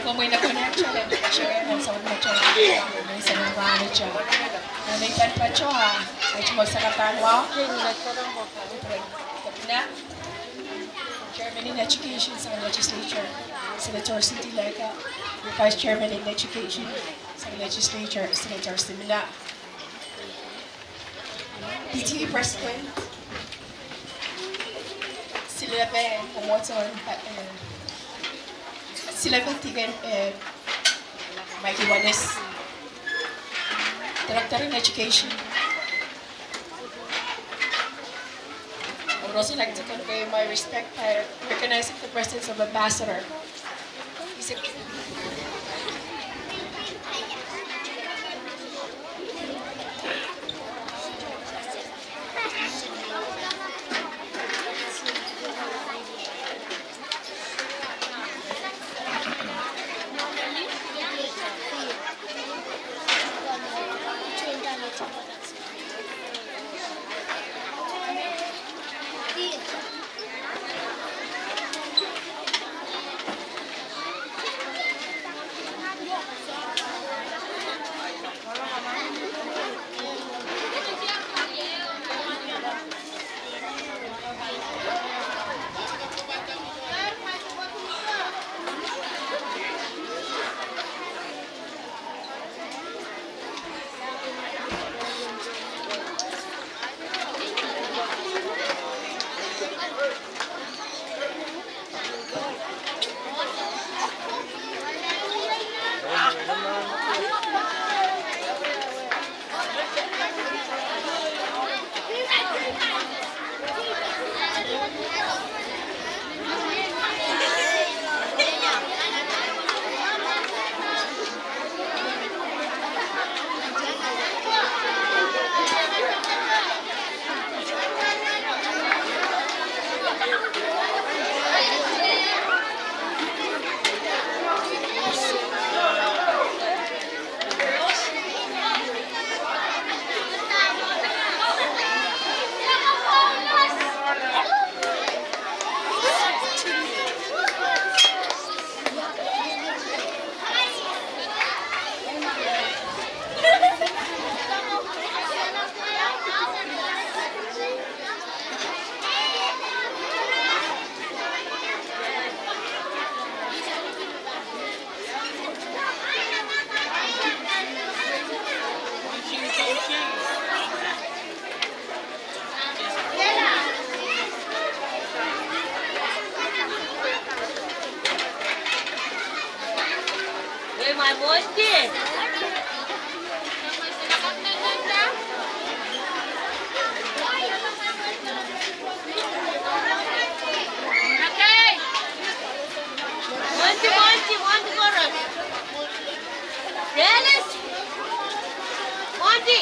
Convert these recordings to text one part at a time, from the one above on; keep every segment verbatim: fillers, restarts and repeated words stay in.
Komwi me konehng, chairman, chairman, soun metoa, me sene manager. Komwi me patohwan, me sene manager. Chairman in Education sang Legislature, Senator Cindy Leka. Vice Chairman in Education sang Legislature, Senator Simina. P T A President, silepe mwomwohdiso, eh, silepe Deacon, eh, Mikey Wallace, Director in Education. I would also like to convey my respect by recognizing the presence of Ambassador. Wei, my boys, dear. Okay. Monty, Monty, Monty, Monty. Dennis. Monty.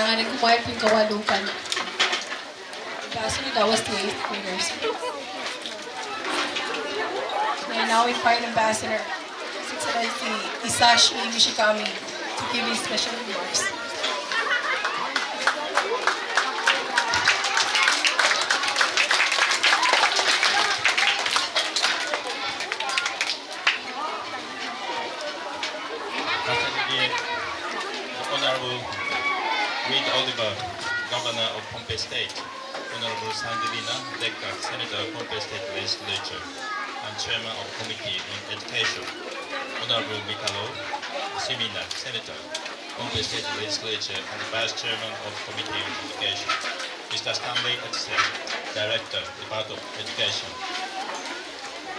Nan kumwail pil kawalu kan, Ambassador, that was the eighth graders. May I now invite Ambassador His Excellency Hisashi Nishikami to give his special remarks. Honorable Reed Oliver, Governor of Pohnpei State, Honorable Sandilina Ledga, Senator of Pohnpei State Legislature and Chairman of Committee on Education, Honorable Mikalo Simina, Senator, Pohnpei State Legislature and Vice Chairman of Committee on Education, Mister Stanley Etese, Director, Department of Education,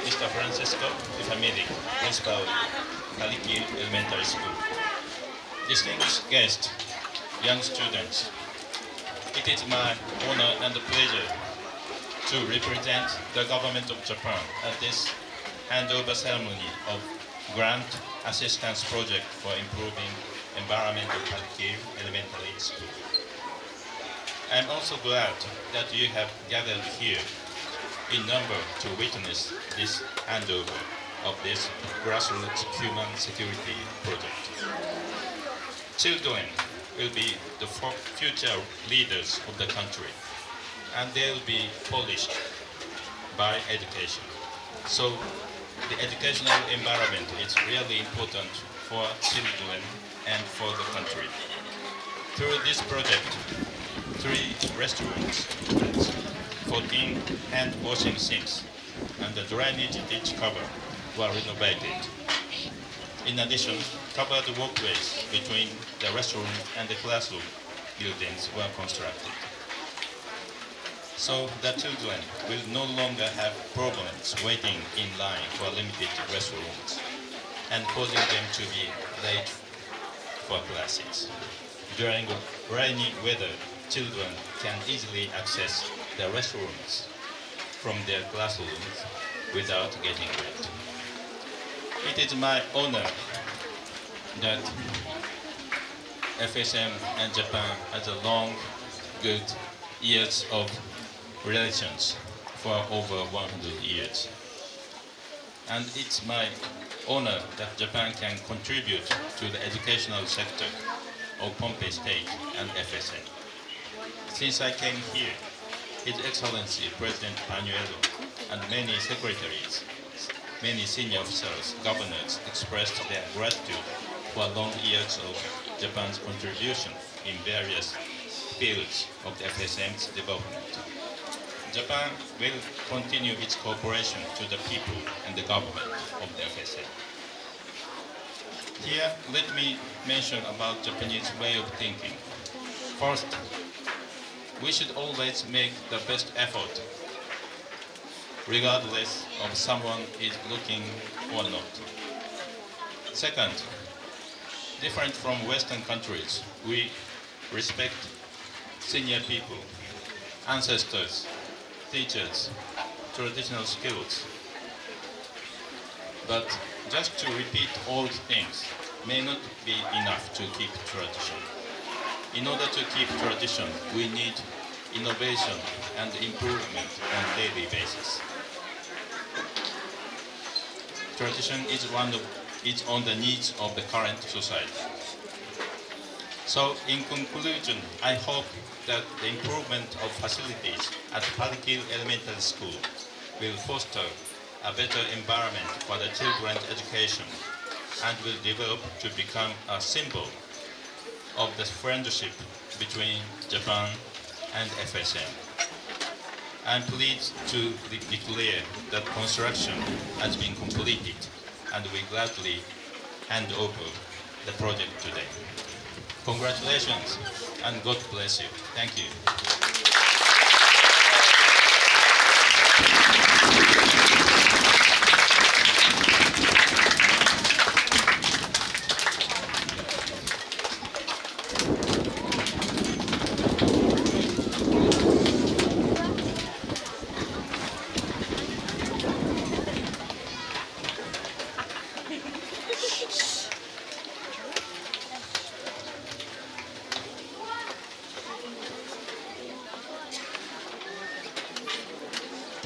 Mister Francisco Ifamili, Principal, Palikir Elementary School. Distinguished guests, young students, it is my honor and pleasure to represent the government of Japan at this handover ceremony of grant assistance project for improving environment of Palikir Elementary School. I am also glad that you have gathered here in number to witness this handover of this grassroots human security project. Children will be the fu- future leaders of the country, and they will be polished by education. So the educational environment is really important for children and for the country. Through this project, three restrooms, fourteen hand washing sinks, and the drainage ditch cover were renovated. In addition, covered walkways between the restroom and the classroom buildings were constructed. So the children will no longer have problems waiting in line for limited restrooms and causing them to be late for classes. During rainy weather, children can easily access the restrooms from their classrooms without getting wet. It is my honor that F S M and Japan has a long, good years of relations for over one hundred years. And it's my honor that Japan can contribute to the educational sector of Pohnpei State and F S M. Since I came here, His Excellency President Panuelo and many secretaries, many senior officers, governors expressed their gratitude for long years of Japan's contribution in various fields of the F S M's development. Japan will continue its cooperation to the people and the government of the F S M. Here, let me mention about Japanese way of thinking. First, we should always make the best effort, regardless of someone is looking or not. Second, different from Western countries, we respect senior people, ancestors, teachers, traditional skills. But just to repeat old things may not be enough to keep tradition. In order to keep tradition, we need innovation and improvement on daily basis. Tradition is one of, is on the needs of the current society. So, in conclusion, I hope that the improvement of facilities at Palikir Elementary School will foster a better environment for the children's education and will develop to become a symbol of the friendship between Japan and F S M. I'm pleased to de- declare that construction has been completed, and we gladly hand over the project today. Congratulations and God bless you. Thank you.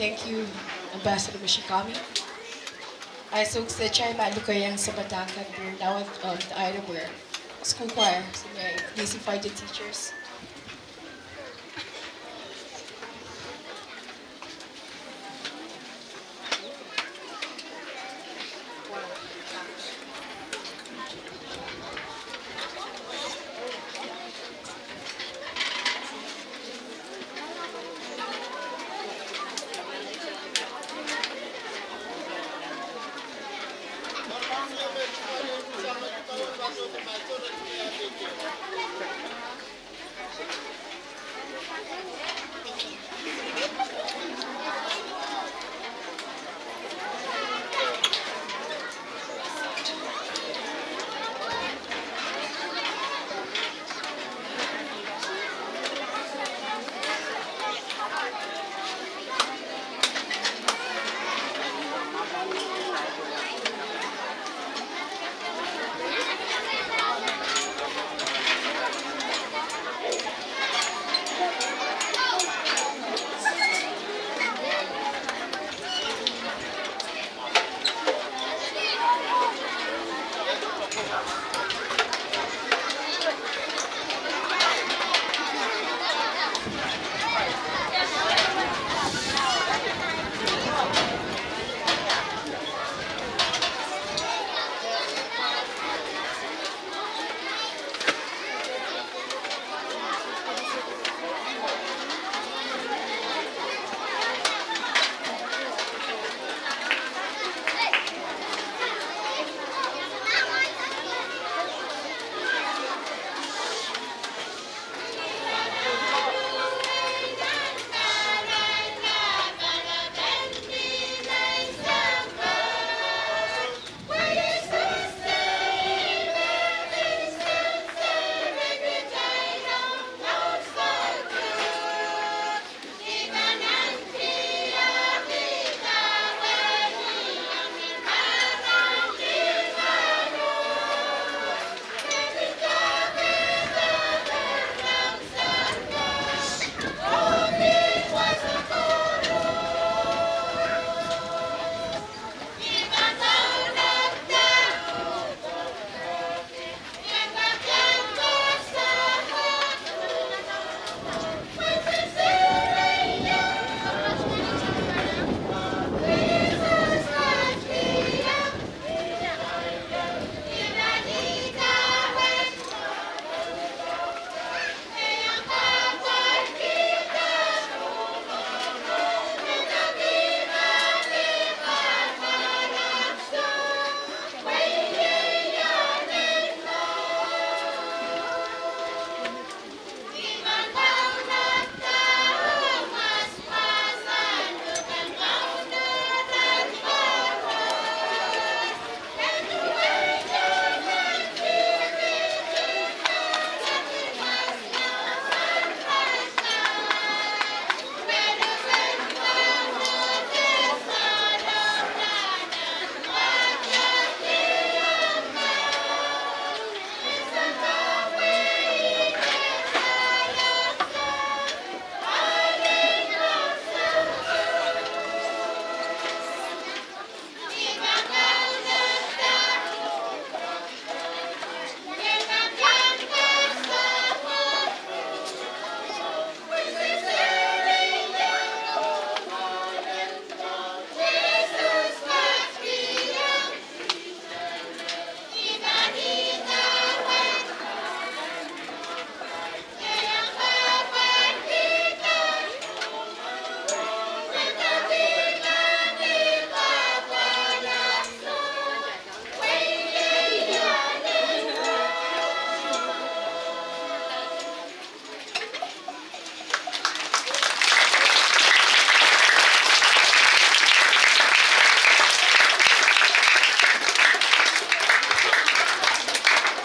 Thank you, Ambassador Mishigami. I so excited ma lukehiong sampah kan pwe now, um, the item where school choir, so may I please invite the teachers.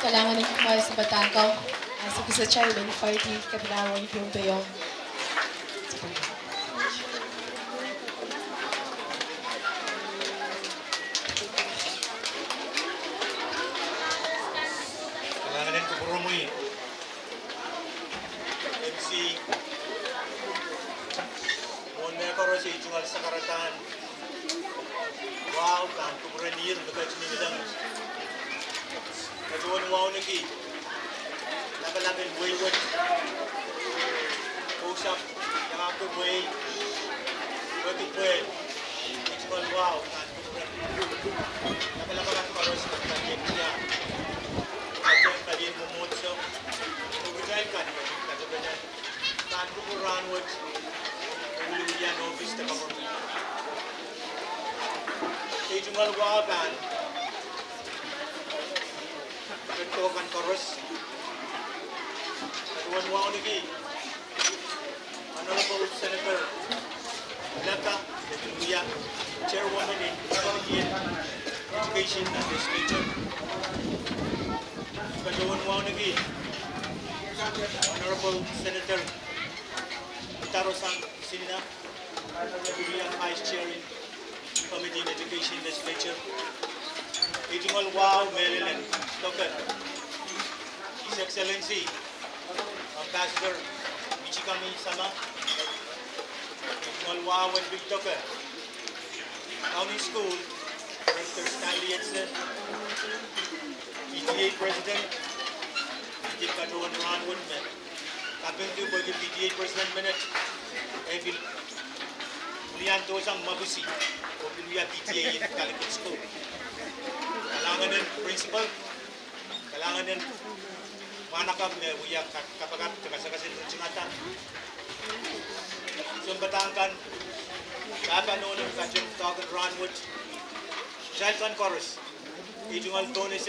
Kalahngan en kumwail sampah kan. Ahpw kitail men invite Kepina Wani Pohnpei ong. Kalahngan en kupwuromwi. M C. Mwohn mehkoaros, ei tungoal sakaram. Pahn wahu pahn kupwuren ihr me ket ni mileng. Patohwan wauneki lapalap en wehi wet, kousapw, iangahki wehi, wehwehki pwehl. Ei tungoal wahu pahn kupwuren lapalap akan koaros me kitail wia, kitail kalahngan en mwomwohdiso, oh kitail kan me kitail pahn kupwur rahnwet, oh wiliwilian ohpis de government. Ei tungoal wahu pahn, patohwan koaros, patohwan wauneki Honorable Senator Leka, me pil wia Chairwoman en Committee en Education nan Legislature. Patohwan wauneki Honorable Senator Idarosang Sinha, me pil wia Vice Chair en Committee en Education Legislature. Ei tungoal wahu mehlel en doke His Excellency Ambassador Michikami Sama. Ei tungoal wahu en pil doke Kaunen School Director Stanley Etse, P T A President, pil patohwan rahnwet me kapingki pwehki P T A President menet e pil pwiliandohsang mwopwisi oh pil wia P T A en Calicut School. Kalahngan en principal, kalahngan en mwahnakapw me wia ka-, kapakap de kasakasal en tingada. Sounpadahk kan, pahpa nohno, kaidehn doadoahk en rahnwet, kitail kan koaros, ei tungoal donor,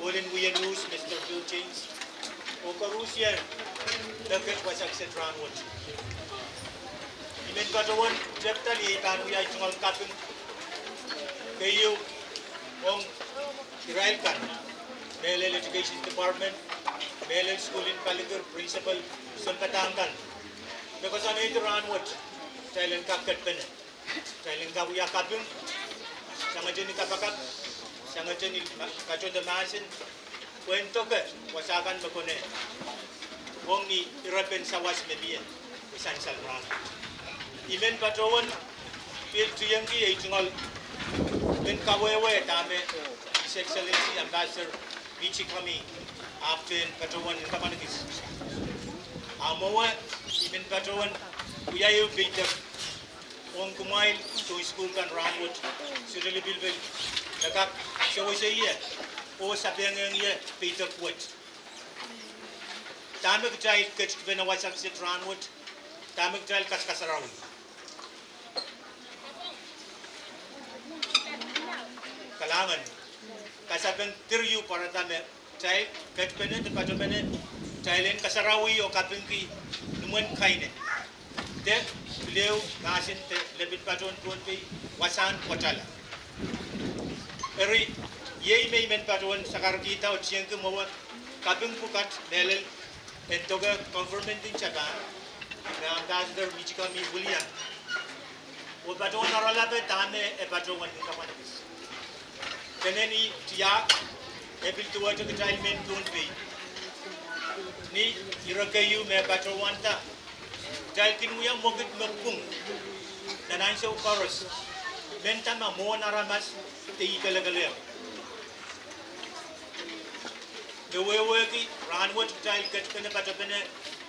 ohl en wien uhs, Mister Bill James, oh koaros me ket wasa kiset rahnwet. I men patohwan tepda ni ei pahn wia ei tungoal kaping keieu ong irail kan, mehlel Education Department, mehlel sukuhl en Palikir, principal, sounpadahk kan, me koasoanehdi rahnwet kitail en kak ketpene, kitail en kak wia kaping, sangete ni kapakap, sangete ni ma-, katohdo mahsen, pwehn doke wasa kan me konehng ong ni irepen sawas me mie, oh sansal rahnwet. I men patohwan pil tiengki ei tungoal men kawehwe dahme His Excellency Ambassador Michikami ahpwtehn patohwan en kapwan ekis. A mwowe, I men patohwan wia ehu peidek ong kumwail tohn sukuhl kan rahnwet, sohte lipilipil, me kak sewese ie oh sapengehng ie peidek wet. Dahme kitail ketkipene wasa kiset rahnwet, dahme kitail kaskasarawi. Kalahngan, kasapen dir ehu pwarada me kitail ketpene de patopene, kitail en kasarawi oh kapingki nimwen kainen de pil ehu mahsen de lepin patohwen Pohnpei, wasahn kotala. Eri, iei me I men patohwan sakarkihda oh tiengki mwowe kaping pwukat mehlel en doke government en Japan, me Ambassador Michikami wilian, oh patohwan oaralape dahme e patohwan en kapwan ekis. Dene ni tiahk, e pil duwehte kitail mehn Pohnpei ni ire keieu me patohwanda, kitail kin wia mwekid me pwung nan ansou koaros, mendahte ma mwohn aramas de ikelekelehpw. Me wehwehki rahnwet kitail ketpene patopene,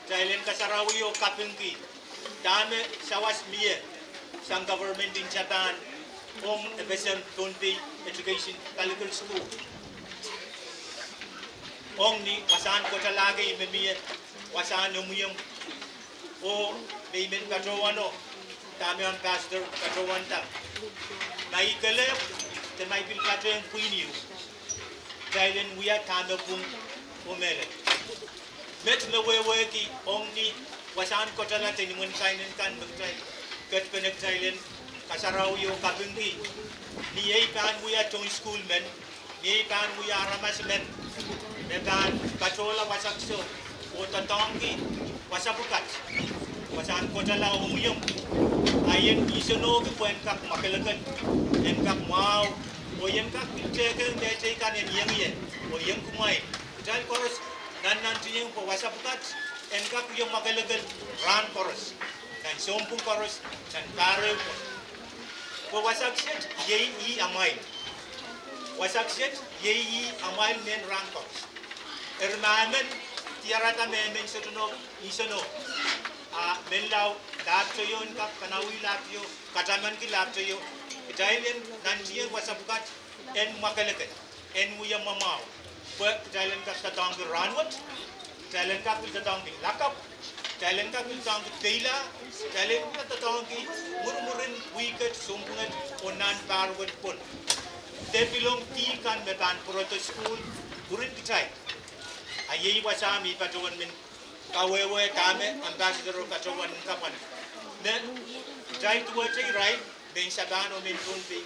kitail en kasarawi oh kapingki dahme sawas mie sang government en Japan ong FSM Pohnpei Education Palikir School ong ni wasahn kotala kei me mie, wasahn omwiomw, oh me I men patohwano dahme Ambassador patohwanda, ma ikelehpw de ma I pil patehng pwihn ehu, kitail en wia dahme pwung oh mehlel. Met me wehwehki ong ni wasahn kotala de nimwen kainen kan me kitail ketpene kitail en kasarawi oh kapingki, ni ei pahn wia tohn sukuhl men, ni ei pahn wia aramas men me pahn patohla wasa kiset oh doadoahngki wasa pwukat, wasahn kotala oh omwiomw, a I en isenohki pwe en kak mwakelekel, en kak mwahu, oh I en kak pil tehkehng mehteikan en iang ie oh iang kumwail, kitail koaros nannantihong pwe wasa pwukat en kak wia mwakelekel rahn koaros, nan sounpwong koaros, nan pahr ehu koaros. Pwe wasa kiset iei ih amwail. Wasa kiset iei ih amwail mehn rahn koaros. Eri ma emen diarada me emen sohte nohk nsensuwed, a menlau lahpwteio en kak kanawih lahpwteio, katamanki lahpwteio, kitail en nantihong wasa pwukat en mwakelekel, en wia mwamwahu. Pwe kitail en kak doadoahngki rahnwet, kitail en kak pil doadoahngki lakapw, kitail en kak pil doadoahngki peila, kitail en kak doadoahngki mwurimwurin wihket, sounpwunget, oh nan pahr wet pwon. De pil ong dih kan me pahn pwurodo sukuhl, pwurin kitail. A iei wasa me I patohwan men kawehwe dahme ambassador o patohwan kapwaiada. Me kitail duwehte irail, mehn Sapahn oh mehn Pohnpei,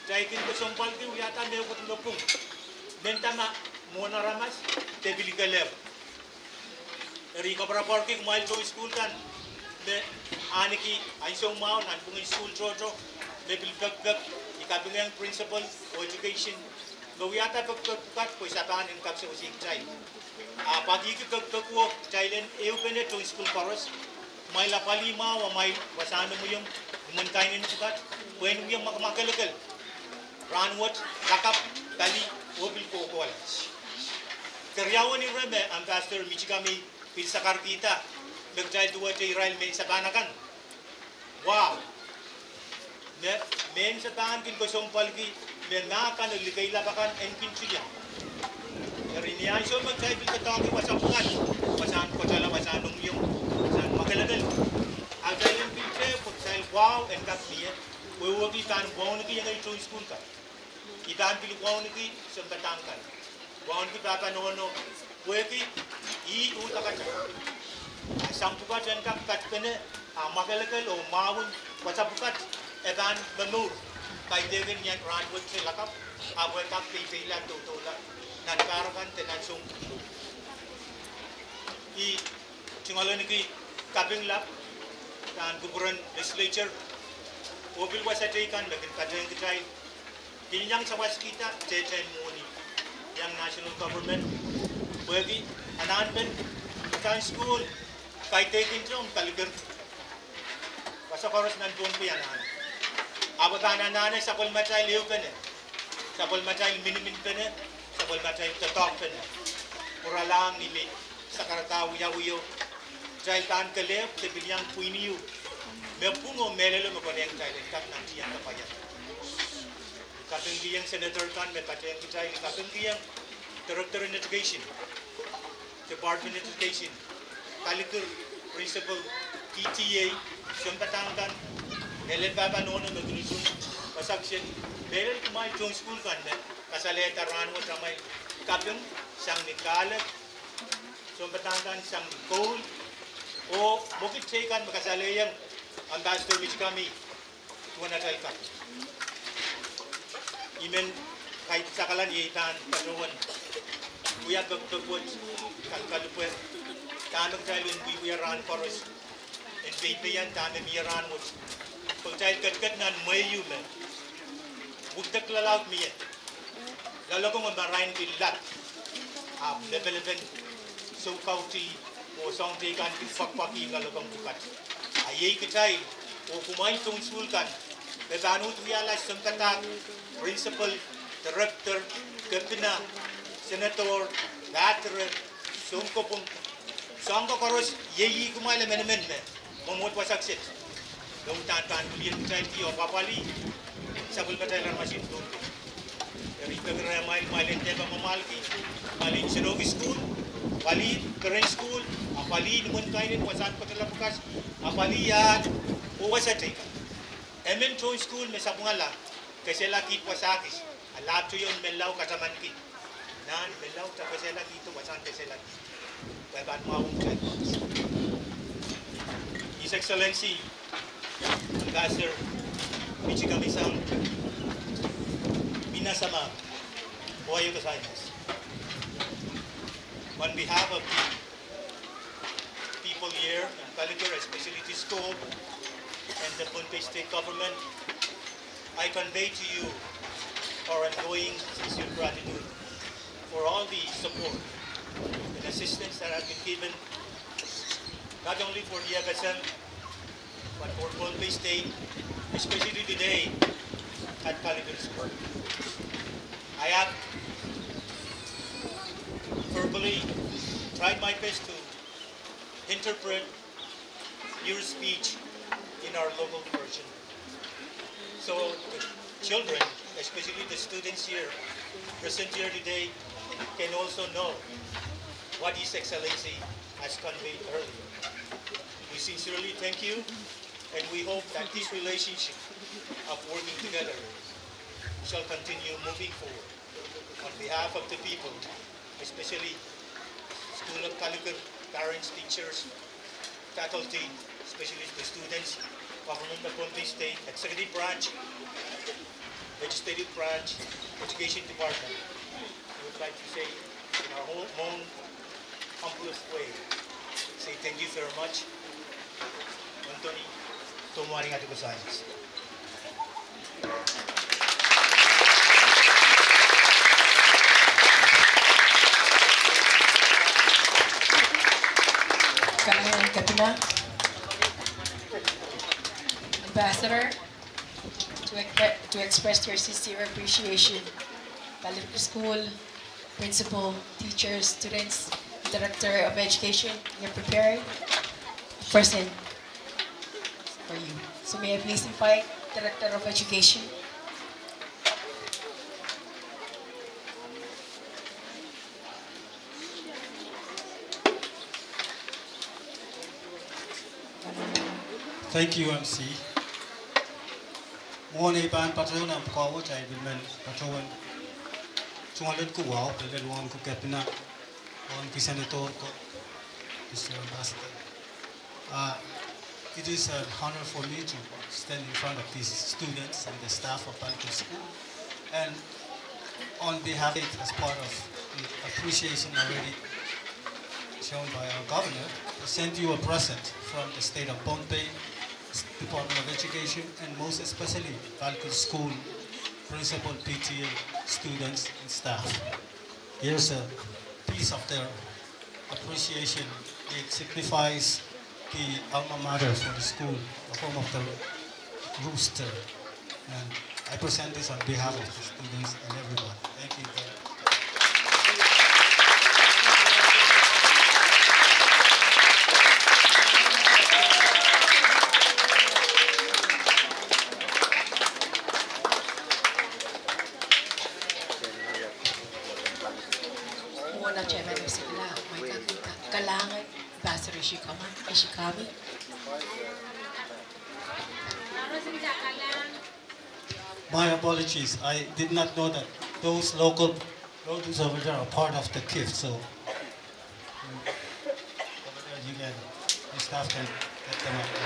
kitail kin kesempwalki wiahda mehkot me pwung. Mendahte ma mwohn aramas de pil kelehpw. Eri I koapworopworki kumwail tohn sukuhl kan me ahneki ansou mwahu nanpwungen sukuhl tohto, me pil pekipek, I kapingehng principal oh education, me wiahda pekipek pwukat pwe Sapahn en kak sewese kitail. A pwakihki pekipekuwo kitail en ehupene tohn sukuhl koaros, kumwail apwalih mwahu amwail wasahn omwiomw, imwen kainen pwukat, pwehn wia mwakelekel, rahnwet, lakapw, pali, oh pil kohkohla. Keriaun ire me Ambassador Michikami pil sakarkihda, me kitail duwehte irail mehn Sapahn akan, wow, me mehn Sapahn kin kesempwalki me mah kan oh likeilap akan en kin tiahk. Eri ni ansou me kitail pil doadoahngki wasa pwukat, wasahn kotala, wasahn omwiomw, wasahn mwakelekel, a kitail en pil tehk pwe kitail wahu en kak mie, pwe I pahn wauneki iengei tohn sukuhl kan. I pahn pil wauneki sounpadahk kan, wauneki pahpa nohno, pwehki ih uhdakada. A sang pwukat en kak patpene, a mwakelekel oh mwahun wasa pwukat e pahn momour, kaidehkin ian rahnwet de lakapw, ahpw e kak peipeila, doudoula nan pahr akan de nan sounpwong. I tungoaleniki kaping lap nan kupwuren legislature oh pil wasa teikan me kin patehng kitail kin iang sawaskihda tehtehn mwohni iang national government, pwehki anahnepen uhdahn sukuhl, kaidehkin tohn palikir, wasa koaros nan Pohnpei anahne. Ahpw e pahn anahne sapwellimatail ehupene, sapwellimatail miniminpene, sapwellimatail doadoahkpene, pwuralahng ni me sakarada wiawio, kitail pahn kelehpw de pil iang pwihn ieu me pwung oh mehlelo me konehng kitail en kak nantihong kapwaiada. Kapingkihong senator kan me patehng kitail, kapingkihong Director en Education, Department en Education, palikir, principal, P T A, sounpadahk kan, mehlel pahpa nohno me kin utung wasa kiset, mehlel kumwail tohn sukuhl kan me kasalehda rahnwet amwail kaping sang ni kahlek, sounpadahk kan sang ni koul, oh mwekid teikan me kasalehiong Ambassador Michikami duwen atail kaping. I men kaidehn sakala ni ei pahn patohwan wia pekipek wet, kal- kalipwe, dahme kitail en wiewia rahn koaros, en peipeian dahme mie rahnwet, pwe kitail ketiket nan mwehi me wekidek lalaud mie, loalokong oh marain pil lap, ahpw lepelepen soukautih oh soahng teikan pil pwakpwakih loalokong pwukat. A iei kitail oh kumwail tohn sukuhl kan me pahn uhd wiahla sounpadahk, principal, director, kepina, senator, padre, sounkopwung, soahng koaros, iei ih kumwail emenemen me mwomwohd wasa kiset me uhdahn pahn wilian kitailki oh apwalih sapwellimatail aramas en Pohnpei. Eri I peki rehmwail, kumwail en dehr mwamwahlki, kumwail en nsenohki sukuhl, apwalih peren sukuhl, apwalih imwen kainen wasahn kotala pwukat, apwalih ahl oh wasa teikan. Emen tohn sukuhl me sapwungala, kesehla kiht wasa kis, a lahpwteio en menlau katamanki. Nan menlau ta kesehla kihdo, wasahn kesehla kihdo, pwe pahn mwahu kitail. His Excellency Ambassador Michikami-san, minasama, kowahiek assignments. On behalf of the people here in Palikir, especially Disko and the Pohnpei State Government, I convey to you our ongoing sincere gratitude for all the support and assistance that has been given, not only for the F S M, but for Pohnpei State, especially today, at Palikur School. I have verbally tried my best to interpret your speech in our local version. So the children, especially the students here, present here today, can also know what His Excellency has conveyed earlier. We sincerely thank you, and we hope that this relationship of working together shall continue moving forward. On behalf of the people, especially School of Palikur, parents, teachers, faculty, especially the students, government of Pohnpei State, executive branch, legislative branch, education department, we would like to say in our own, own humblest way, say thank you very much. Anthony, tomwaring atu kusainis. Kalahngan en Kepina, Ambassador, to, ex- to express your sincere appreciation. Palikur School, principal, teachers, students, Director of Education, you're preparing a present for you. So may I please invite Director of Education. Thank you, M C. Mwohn ei pahn patohwan ahmw pwukoa wet, I will men patohwan tungoal len kuwahu, pil len wahn ku Kepina, wahn ki Senator ko, Mister Ambassador. Uh, it is an honor for me to stand in front of these students and the staff of Palikur School. And on behalf of, as part of the appreciation already shown by our governor, present you a present from the state of Pohnpei, Department of Education, and most especially Palikur School principal, P T A, students, and staff. Here's a piece of their appreciation. It signifies the alma mater for the school, the home of the rooster. And I present this on behalf of the students and everyone. Thank you very much. Mwohn chairman of Sikla, my country, Kalahngan, Ambassador Ishikama, Ishikami. My apologies. I did not know that those local produce over there are part of the gift. So over there you can, your staff can get them up.